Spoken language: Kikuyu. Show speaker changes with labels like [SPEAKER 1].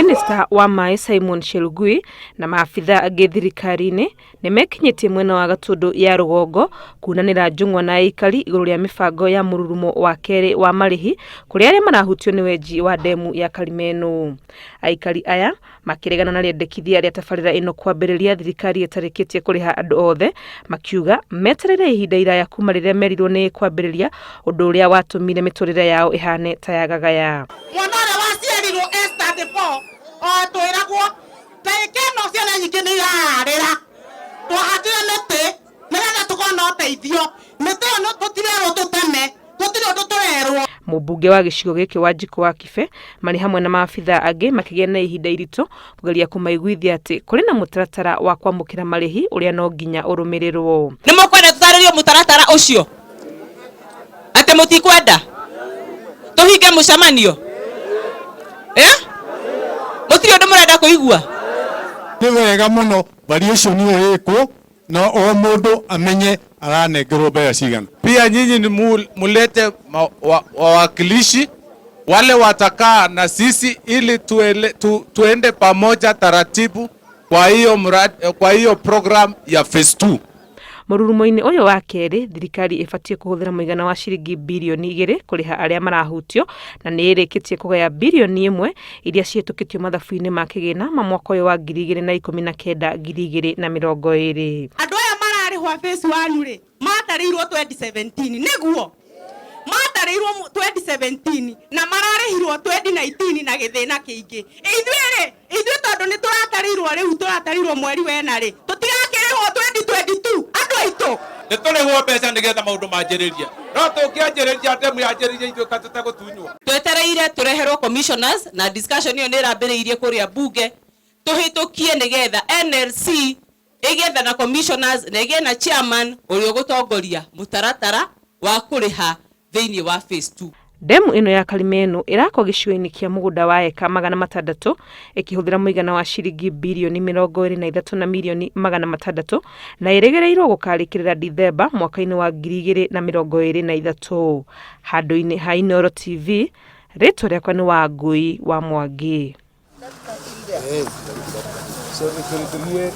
[SPEAKER 1] Minista wa maĩ Simon Chelugui na maabitha angĩ thirikari-inĩ nĩmekinyĩtie mwena wa Gatundu ya rũgongo kunanĩra njũng'wa na aikari igũrũ rĩa mĩbango ya mũrurumo wa kerĩ wa marĩhi kũrĩ arĩa marahutio nĩ wenji wa ndemu ya Karimeno. Aikari aya makĩregana na rĩendekithia rĩa tabarĩra ĩno kwambĩrĩria thirikari ĩtarĩkĩtie kũrĩha andũ othe, makiuga metereire ihinda iraya kuma rĩrĩa merirwo nĩ ĩkwambĩrĩria, ũndũ ũrĩa watũmire mĩtũrĩre yao ĩhane ta yagagaya.
[SPEAKER 2] Mwana ũrĩa waciarirwo S34 o twĩragwo ndagĩka ĩno ciana nyingĩ nĩ irarĩra. Twahandire mĩtĩ nĩgetha tũkorwo na ũteithio. Mĩtĩ ĩyo tũtirerwo tũteme, tũtirĩ ũndũ tũrerwo.
[SPEAKER 1] Mũmbunge wa gĩcigo gĩkĩ Wanjikũ wa Kibe marĩ hamwe na maabitha angĩ makĩgĩa na ihinda iritũ kũgeria kũmaiguithia atĩ kũrĩ na mũtaratara wa kwamũkĩra marĩhi ũrĩa no nginya ũrũmĩrĩrwo.
[SPEAKER 3] Nĩ mũkwenda tũtarĩrio mũtaratara ũcio? Atĩ mũtikwenda tũhinge mũcemanio? Eh? Mũtirĩ ũndũ mũrenda kũigua?
[SPEAKER 4] Nĩ wega mũno variation ĩyo ĩkwo na o mũndũ amenye aranengerwo mbeca cigana.
[SPEAKER 5] Pia nyinyi ni mulete wawakilishi wale watakaa na sisi ili tuende pamoja taratibu kwa hiyo mradi, kwa hiyo program ya phase 2.
[SPEAKER 1] Mũrurumo-inĩ ũyũ wa kerĩ, thirikari ĩbatiĩ kũhũthĩra mũigana wa ciringi birioni 2 kũrĩha arĩa marahutio na nĩ ĩrĩkĩtie kũgaya birioni 1 iria cihĩtũkĩtio mathabu-inĩ ma kĩgĩna ma mwaka ũyũ wa 2019 2020.
[SPEAKER 2] Andũ aya mararĩhwo phase 1 rĩ, matarĩirwo 2017, nĩguo? Matarĩirwo 2017 na mararĩhirwo 2019 na gĩthĩna kĩingĩ. Ithuĩ rĩ, ithuĩ tondũ nĩ tũratarĩirwo rĩu, tũratarĩirwo mweri wena rĩ, tũtigakĩrĩhwo 2022, andũ aitũ.
[SPEAKER 5] Nĩ tũrĩhwo mbeca nĩgetha maũndũ manjĩrĩrie. No tũngĩanjĩrĩria ndemu yanjĩrĩrie ithuĩ ka tũtegũtunywo.
[SPEAKER 3] Twetereire tũreherwo commissioners na discussion ĩyo nĩ ĩrambĩrĩirie kũrĩa bunge, tũhĩtũkie nĩgetha NLC ĩgĩetha na commissioners na ĩgĩe na chairman ũrĩa ũgũtongoria mũtaratara wa kũrĩha thĩinĩ wa phase 2.
[SPEAKER 1] Ndemu ĩno ya Karimeno ĩrakwo gĩcigo-inĩ kĩa mũgũnda wa eka 600 ĩkĩhũthĩra mũigana wa ciringi birioni 23 na mirioni 600 na ĩrĩgĩrĩirwo gũkarĩkĩrĩra Dithemba mwaka-inĩ wa 2023. Handũ-inĩ ha Inooro TV, rĩtwa rĩakwa nĩ Wangũi wa Mwangi.
[SPEAKER 5] So it will create,